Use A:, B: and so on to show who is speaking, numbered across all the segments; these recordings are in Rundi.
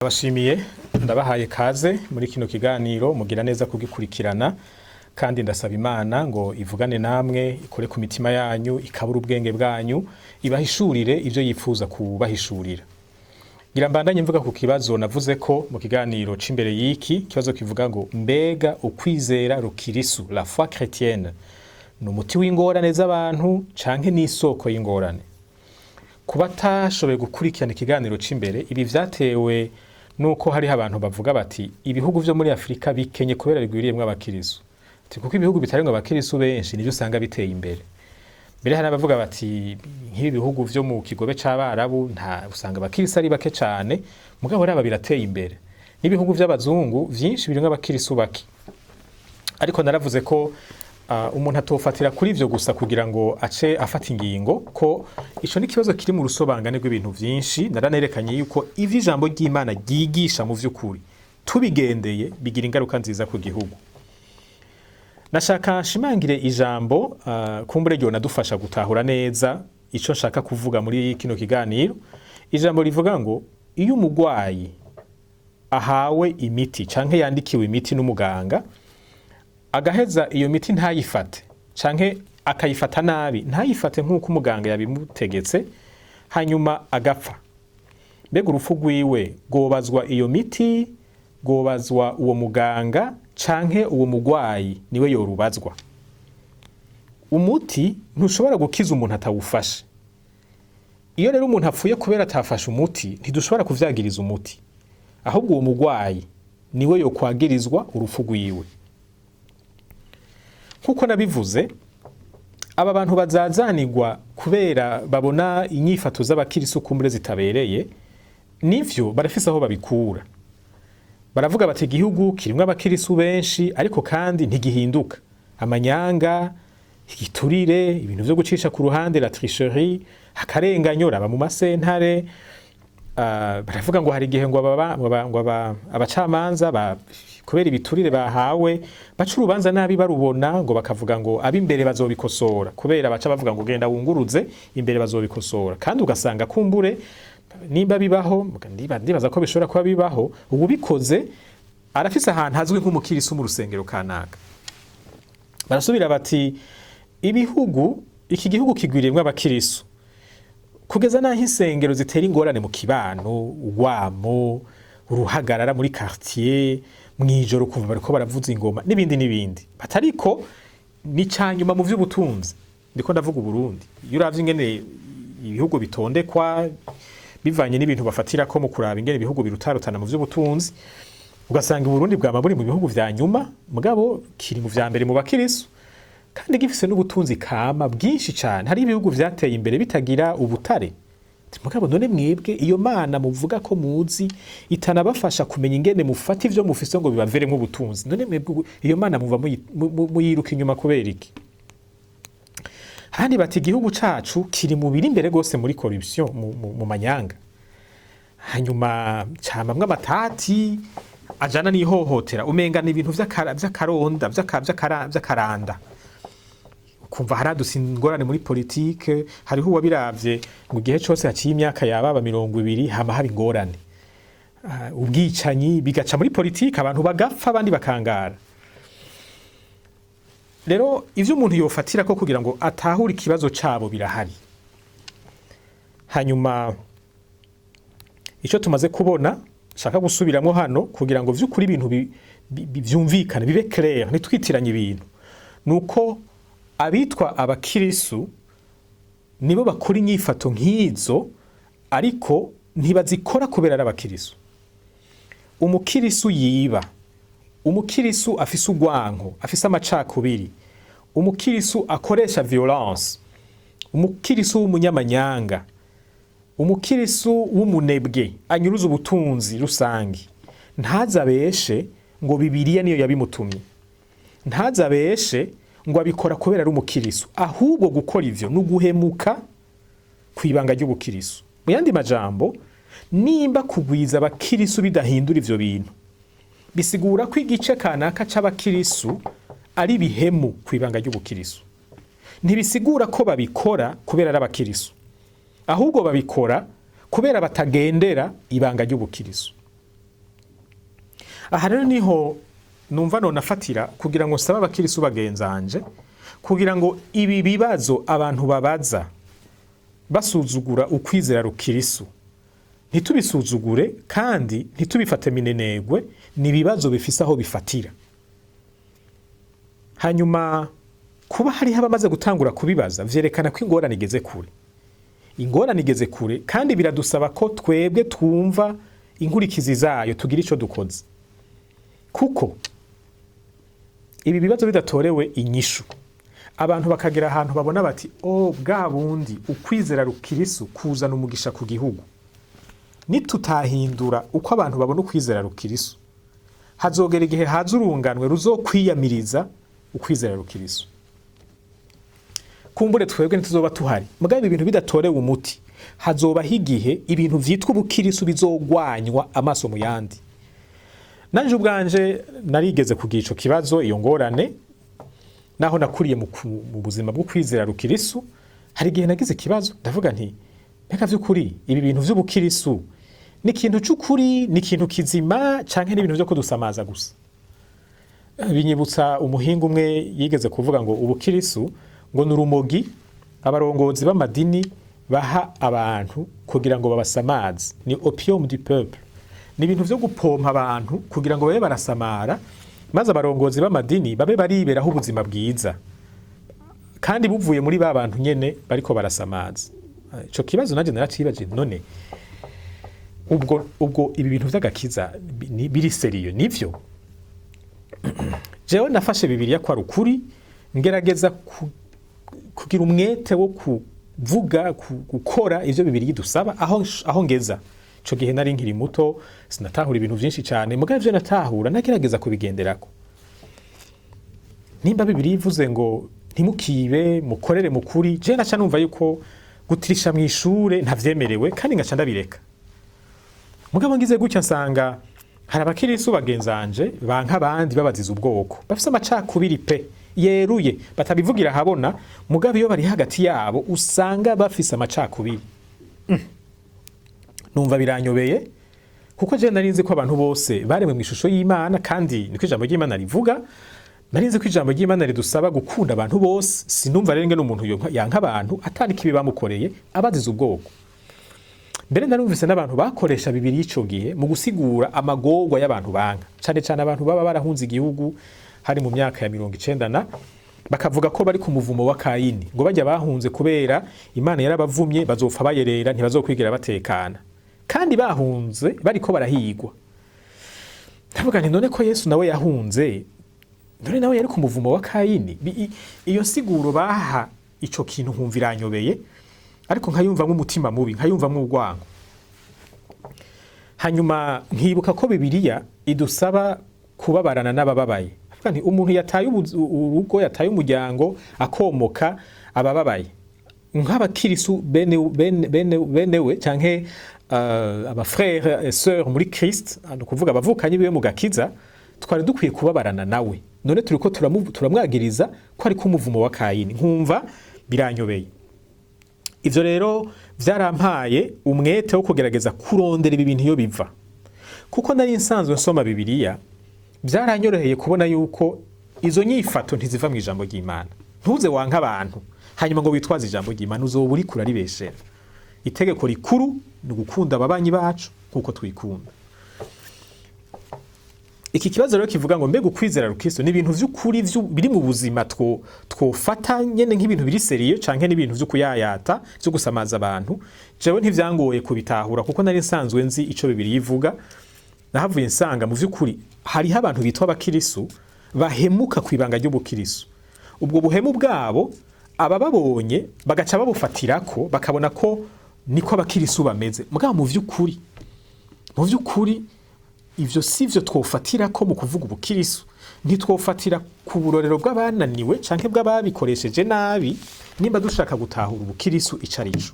A: Ndabashimiye, ndabahaye kaze muri kino kiganiro. Mugira neza kugikurikirana, kandi ndasaba Imana ngo ivugane namwe, ikore ku mitima yanyu, ikabura ubwenge bwanyu, ibahishurire ivyo yifuza kubahishurira. Ngira mbandanye mvuga ku kibazo navuze ko mu kiganiro c'imbere y'iki kibazo, kivuga ngo: mbega ukwizera rukirisu, la foi chrétienne, ni umuti w'ingorane z'abantu canke n'isoko y'ingorane? Kuba atashoboye gukurikirana ikiganiro c'imbere, ibi vyatewe nuko hariho abantu bavuga bati ibihugu vyo muri Afurika bikenye kubera bigwiriyemwo abakirisu. Ati kuko ibihugu bitarimwo abakirisu benshi nivyo usanga biteye imbere. Mbere hari abavuga bati nk'ibi bihugu vyo mu kigobe c'Abarabu nta usanga abakirisu ari bake cane, mugabo raba birateye imbere. N'ibihugu vy'abazungu vyinshi birimwo abakirisu bake. Ariko naravuze ko umuntu atofatira kuri ivyo gusa kugira ngo ace afata ingingo, ko ico ni ikibazo kiri mu rusobangane rw'ibintu vyinshi. Naranerekanye yuko ivyo ijambo ry'Imana ryigisha mu vy'ukuri tubigendeye bigira ingaruka nziza ku gihugu. Nashaka nshimangire ijambo kumbure ryo nadufasha gutahura neza ico nshaka kuvuga muri kino kiganiro, ijambo rivuga ngo iyo umugwayi ahawe imiti canke yandikiwe imiti n'umuganga, agaheza iyo miti ntayifate canke akayifata nabi, ntayifate nk'uko umuganga yabimutegetse, hanyuma agapfa, mbega urupfu rwiwe rwobazwa iyo miti, rwobazwa uwo muganga, canke uwo mugwayi niwe yorubazwa? Umuti ntushobora gukiza umuntu atawufashe. Iyo rero umuntu apfuye kubera atafashe umuti, ntidushobora kuvyagiriza umuti, ahubwo uwo mugwayi niwe yokwagirizwa urupfu rwiwe. Nkuko nabivuze, aba bantu bazazanirwa kubera babona inyifato z'abakirisu kumbure zitabereye, nivyo, barafise aho babikura. Baravuga bati igihugu kirimwo abakirisu benshi, ariko kandi ntigihinduka. Amanyanga, igiturire, ibintu vyo gucisha ku ruhande, la tricherie, akarenganyo, raba mu masentare. Baravuga ngo hari igihe ngo abacamanza kubera ibiturire bahawe baca urubanza nabi barubona, ngo bakavuga ngo ab'imbere bazobikosora, kubera baca bavuga ngo genda wunguruze, imbere bazobikosora. Kandi ugasanga kumbure nimba bibaho, ndibaza ko bishobora kuba bibaho, uwubikoze arafise ahantu hazwi nk'umukirisu mu rusengero kanaka. Barasubira bati ibihugu, iki gihugu kigwiriyemwo abakirisu kugeza n'aho insengero zitera ingorane mu kibano, urwamo, uruhagarara muri quartier, mw'ijoro kumva bariko baravuza ingoma n'ibindi n'ibindi. Batariko ni canyuma mu vy'ubutunzi. Ndiko ndavuga Uburundi. Iyo uravye ingene ibihugu bitondekwa bivanye n'ibintu bafatirako mu kuraba ingene ibihugu birutarutana mu vy'ubutunzi, ugasanga Uburundi bwama buri mu bihugu vya nyuma, mugabo kiri mu vya mbere mu bakirisu kandi gifise n'ubutunzi kama bwinshi cane. Hari ibihugu vyateye imbere bitagira ubutare. Mugabo none mwebwe iyo Mana muvuga ko muzi itanabafasha kumenya ingene mufata ivyo mufise ngo bibaveremwo ubutunzi, none mwebwe iyo Mana muva muyiruka inyuma kubera iki? Handi bati igihugu cacu kiri mu biri imbere gose muri corruption, mu manyanga, hanyuma camamwo amatati ajana n'ihohotera, umenga ni ibintu vy'akaronda, vy'akaranda. Ukumva haradutse ingorane muri politike. Hariho uwabiravye mu gihe cose haciye imyaka yababa 20 hama haba ingorane, ubwicanyi, bigaca muri politike, abantu bagapfa abandi bakangara. Rero ivyo umuntu yofatira ko kugira ngo atahure ikibazo cabo birahari. Hanyuma ico tumaze kubona shaka gusubiramwo hano kugira ngo vy'ukuri ibintu vyumvikane, bibe clair, ntitwitiranye ibintu, nuko abitwa abakirisu nibo bakora inyifato nk'izo, ariko ntibazikora kubera ari abakirisu. Umukirisu yiba, umukirisu afise urwanko, afise amacakubiri, umukirisu akoresha violence, umukirisu w'umunyamanyanga, umukirisu w'umunebwe anyuruza ubutunzi rusangi, ntazabeshe ngo Bibiliya niyo yabimutumye, ntazabeshe ngo abikora kubera ari umukirisu. Ahubwo gukora ivyo ni uguhemuka kw'ibanga ry'ubukirisu. Mu yandi majambo, nimba kugwiza abakirisu bidahindura ivyo bintu, bisigura ko igice kanaka c'abakirisu ari bihemu kw'ibanga ry'ubukirisu. Ntibisigura ko babikora kubera ari abakirisu, ahubwo babikora kubera batagendera ibanga ry'ubukirisu. Aha rero niho numva nonafatira kugira ngo nsabe abakirisu bagenzanje, kugira ngo ibi bibazo abantu babaza basuzugura ukwizera rukirisu ntitubisuzugure kandi ntitubifate minenegwe. Ni ibibazo bifise aho bifatira. Hanyuma kuba hariho abamaze gutangura kubibaza vyerekana ko ingorane igeze kure, ingorane igeze kure, kandi biradusaba ko twebwe twumva inkurikizi zayo tugira ico dukoze, kuko ibi bibazo bidatorewe inyishu, abantu bakagera ahantu babona bati: "Oh, bwa bundi ukwizera rukirisu kuzana umugisha ku gihugu." Nitutahindura uko abantu babona ukwizera rukirisu, hazogera igihe haza urunganwe ruzokwiyamiriza ukwizera rukirisu. Kumbure twebwe ntituzoba tuhari, mugabo ibi bintu bidatorewe umuti, hazobaho igihe ibintu vyitwa ubukirisu bizogwanywa amaso mu yandi. Nanje ubwanje narigeze kugira ico kibazo, iyo ngorane. Naho nakuriye mu buzima bwo kwizera rukirisu, hari igihe nagize ikibazo, ndavuga nti: "Mbega vy'ukuri ibi bintu vy'ubukirisu ni ikintu c'ukuri, ni ikintu kizima, canke ni ibintu vyo kudusamaza gusa?" Binyibutsa umuhinga umwe yigeze kuvuga ngo ubukirisu ngo ni urumogi abarongozi b'amadini baha abantu kugira ngo babasamaze, ni opium du peuple, ni ibintu vyo gupompa abantu kugira ngo babe barasamara, maze abarongozi b'amadini babe bariberaho ubuzima bwiza kandi buvuye muri ba bantu nyene bariko barasamaza. Ico kibazo nanje naracibaje: none ubwo ibi bintu vy'agakiza biri sérieux, nivyo? Jewe nafashe Bibiliya ko ari ukuri, ngerageza kugira umwete wo kuvuga, gukora ivyo Bibiliya idusaba aho ngeza. Ico gihe nari nkiri muto, sinatahura ibintu vyinshi cane, mugabo ivyo natahura nagerageza kubigenderako. Nimba Bibiliya ivuze ngo ntimukibe, mukorere mukuri, je naca numva yuko gutirisha mw'ishure ntavyemerewe, kandi ngaca ndabireka. Mugabo ngize gutya nsanga hari abakirisu bagenzanje banka abandi babaziza ubwoko, bafise amacakubiri pe yeruye, batabivugira ahabona, mugabo iyo bari hagati yabo usanga bafise amacakubiri. Numva biranyobeye, kuko je nari nzi ko abantu bose baremwe mu ishusho y'Imana, kandi niko ijambo ry'Imana rivuga. Nari nzi ko ijambo ry'Imana ridusaba gukunda abantu bose. Sinumva rero ingene umuntu yanka abantu atari ikibi bamukoreye, abaziza ubwoko. Mbere narumvise n'abantu bakoresha Bibiliya ico gihe mu gusigura amagorwa y'abantu banka, cane cane abantu baba barahunze igihugu, hari mu myaka ya 90, na bakavuga ko bari ku muvumo wa Kayini, ngo bajya bahunze kubera Imana yarabavumye, bazopfa bayerera, ntibazokwigira batekana, kandi bahunze bariko barahigwa. Ndavuga nti: "None ko Yesu nawe yahunze, none nawe yari ku muvumo wa Kayini?" Iyo siguro baha ico kintu nkumva iranyobeye, ariko nkayumvamwo umutima mubi, nkayumvamwo urwango. Hanyuma nkibuka ko Bibiliya idusaba kubabarana n'abababaye. Avuga nti umuntu yataye urugo, yataye umuryango, akomoka, abababaye, nk'abakirisu bene we canke aba frères et sœurs muri Christ, ni ukuvuga abavukanyi biwe mu gakiza, twari dukwiye kubabarana nawe. None turiko turamwagiriza ko ari umuvumo wa Kayini? Nkumva biranyobeye. Ivyo rero vyarampaye umwete wo kugerageza kurondera ibi bintu iyo biva. Kuko nari nsanzwe nsoma Bibiliya, byaranyoroheye kubona yuko izo nyifato ntiziva mu ijambo ry'Imana. Ntuze wanka abantu hanyuma ngo witwaze ijambo ry'Imana, uzoba uriko uraribeshera. Itegeko rikuru ni ugukunda ababanyi bacu kuko twikunda. Iki kibazo rero kivuga ngo mbega ukwizera rukristo ni ibintu vy'ukuri biri mu buzima twofata nyene nk'ibintu biri sérieux, canke n'ibintu vyo kuyayata, vyo gusamaza abantu? Jewe ntivyangoye kubitahura, kuko nari nsanzwe nzi ico Bibiliya ivuga. Nahavuye nsanga mu vy'ukuri hariho abantu bitwa abakirisu bahemuka ku ibanga ry'ubukirisu. Ubwo buhemu bwabo abababonye bagaca babufatirako, bakabona ko niko abakirisu bameze. Mugabo mu vy'ukuri ivyo si vyo twofatira ko mu kuvuga ubukirisu. Ntitwofatira ku burorero bw'abananiwe canke bw'ababikoresheje nabi nimba dushaka gutahura ubukirisu ico ari co.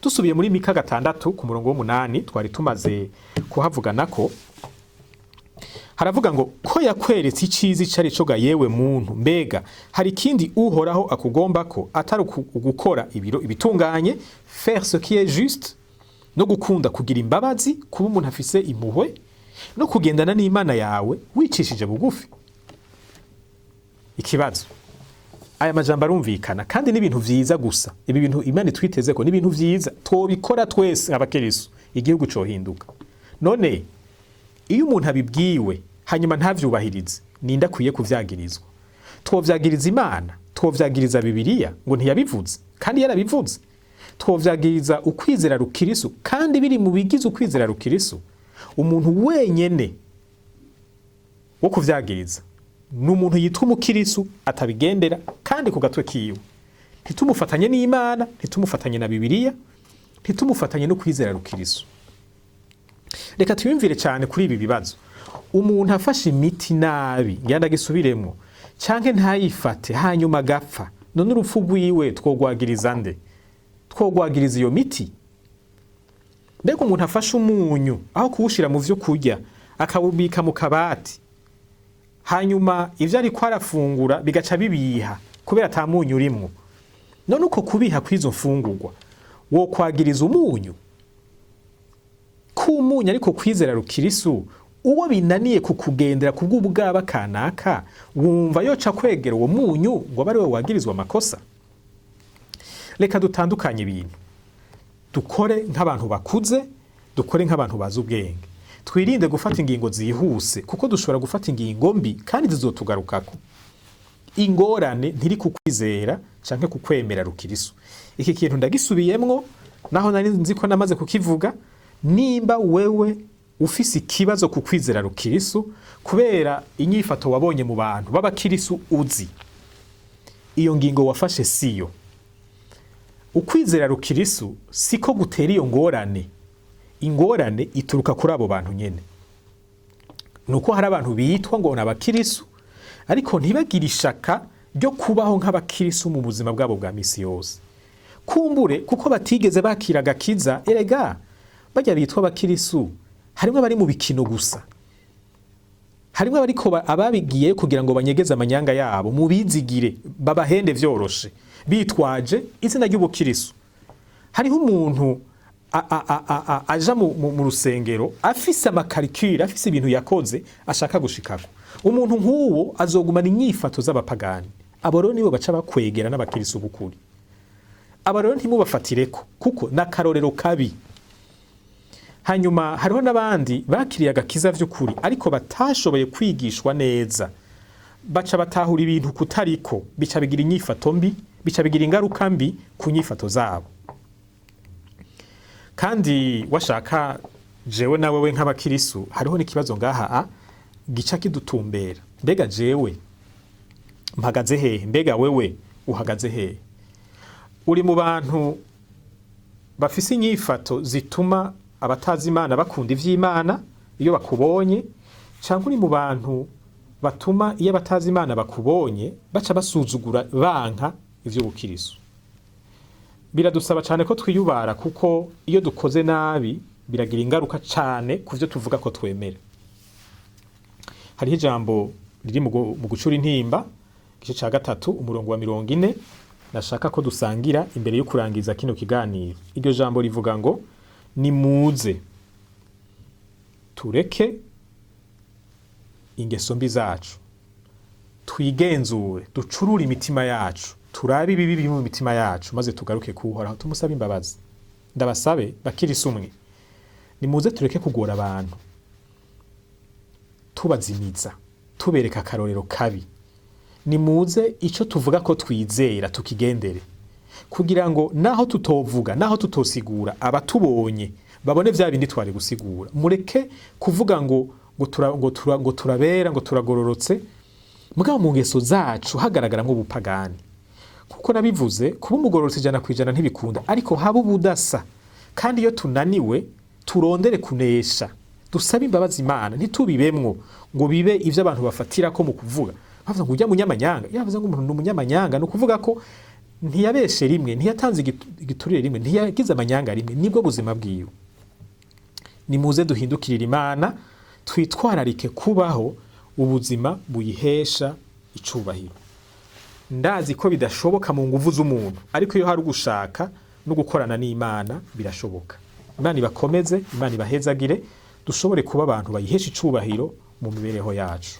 A: Dusubiye muri Mika 6 ku murongo w'8, twari tumaze kuhavuganako, haravuga ngo: "Ko yakweretse iciza ico ari co ga yewe muntu, mbega hari ikindi Uhoraho akugomba ko atari ugukora ibiro ibitunganye, faire ce qui est juste, no gukunda kugira imbabazi, kuba umuntu afise impuhwe, No kugendana n'Imana yawe wicishije bugufi. Ikibazo, aya majambo arumvikana kandi n'ibintu vyiza gusa. Ibi bintu Imana itwiteze ko n'ibintu vyiza, twobikora twese abakirisu, igihugu cohinduka. None iyo umuntu abibwiwe hanyuma ntavyubahirize, ninde akwiye kuvyagirizwa? Twovyagiriza Imana? Twovyagiriza Bibiliya ngo ntiyabivuze kandi yarabivuze? Twovyagiriza ukwizera rukirisu kandi biri mu bigize ukwizera rukirisu? Umuntu wenyene wo kuvyagiriza ni umuntu yitwa umukirisu atabigendera kandi ku gatwe kiwe. Ntitumufatanye n'Imana, ntitumufatanye na Bibiliya, ntitumufatanye no kwizera rukirisu. Reka twiyumvire cyane kuri ibi bibazo. Umuntu afashe imiti nabi, ngira ndagisubiremo, canke ntayifate hanyuma agapfa, none urupfu rwiwe twogwagiriza nde? Twogwagiriza iyo miti? Mbega umuntu afashe umunyu aho kuwushira mu vyo kurya akawubika mu kabati, hanyuma ivyo ariko arafungura bigaca bibiha kubera ata munyu urimwo, none uko kubiha kw'izo mfungurwa wokwagiriza umunyu? K'umunyu ariko kwizera rukirisu, uwo binaniye kukugendera kubw'ubwaba kanaka, wumva yoca kwegera uwo munyu ngo abe ari we wagirizwa amakosa? Reka dutandukanye ibintu, dukore nk'abantu bakuze, dukore nk'abantu bazi ubwenge, twirinde gufata ingingo zihuse kuko dushobora gufata ingingo mbi kandi zizotugarukako. Ingorane ntiri kukwizera canke kukwemera rukirisu. Iki kintu ndagisubiyemwo naho nari nzi ko namaze kukivuga. Nimba wewe ufise ikibazo ku kwizera rukirisu kubera inyifato wabonye mu bantu b'abakirisu uzi, iyo ngingo wafashe siyo. Ukwizera rukirisu siko gutera iyo ngorane. Ingorane ituruka kuri abo bantu nyene. Nuko hari abantu bitwa ngo n'abakirisu ariko ntibagire ishaka ryo kubaho nk'abakirisu mu buzima bwabo bwa misi yose. Kumbure kuko batigeze bakira agakiza. Erega bajya bitwa abakirisu harimwo abari mu bikino gusa, harimwo abariko ababigiye kugira ngo banyegeze amanyanga yabo mubizigire babahende vyoroshe bitwaje izina ry'ubukirisu. Hariho umuntu aja mu rusengero afise amakarikire, afise ibintu yakoze ashaka gushikako. Umuntu nk'uwo azogumana inyifato z'abapagani. Abo rero nibo baca bakwegera n'abakirisu b'ukuri. Aba rero ntimubafatireko kuko n'akarorero kabi. Hanyuma hariho n'abandi bakiriye agakiza vy'ukuri ariko batashoboye kwigishwa neza, baca batahura ibintu kutariko, bica bigira inyifato mbi, bica bigira ingaruka mbi ku nyifato zabo. Kandi washaka jewe na wewe nk'abakirisu, hariho n'ikibazo ngaha a gica kidutumbera. Mbega jewe mpagaze hehe? Mbega wewe uhagaze hehe? Uri mu bantu bafise inyifato zituma abatazi Imana bakunda ivy'Imana iyo bakubonye, canke uri mu bantu batuma iyo abatazi Imana bakubonye baca basuzugura banka ivy'ubukirisu? Biradusaba cane ko twiyubara, kuko iyo dukoze nabi biragira ingaruka cane ku vyo tuvuga ko twemera. Hariho ijambo riri mu gucura intimba, igice ca 3 umurongo wa 40, nashaka ko dusangira imbere yo kurangiza kino kiganiro. Iryo jambo rivuga ngo: nimuze tureke ingeso mbi zacu, twigenzure, ducurure imitima yacu, turabe ibibi biri mu mitima yacu, maze tugaruke kuhoraho tumusabe imbabazi. Ndabasabe bakirisu umwe, nimuze tureke kugora abantu tubazimiza, tubereka akarorero kabi. Nimuze ico tuvuga ko twizera tukigendere, kugira ngo naho tutovuga, naho tutosigura, abatubonye babone vya bindi twari gusigura. Mureke kuvuga ngo ngo turabera, ngo turagororotse, mugabo mu ngeso zacu hagaragaramwo ubupagani. Kuko nabivuze, kuba umugororotse 100% ntibikunda, ariko haba ubudasa. Kandi iyo tunaniwe turondere kunesha, dusabe imbabazi Imana, ntitubibemwo ngo bibe ivyo abantu bafatira ko mu kuvuga. Bavuga ngo ujya munyamanyanga, yavuze ngo umuntu ni umunyamanyanga, ni ukuvuga ko ntiyabeshe rimwe, ntiyatanze igiturire rimwe, ntiyagize amanyanga rimwe, nibwo buzima bwiwe. Nimuze duhindukirire Imana, twitwararike kubaho ubuzima buyihesha icubahiro. Ndazi ko bidashoboka mu nguvu z'umuntu, ariko iyo hari ugushaka no gukorana n'Imana birashoboka. Imana ibakomeze, Imana ibahezagire. Dushobore kuba abantu bayihesha icubahiro mu mibereho yacu.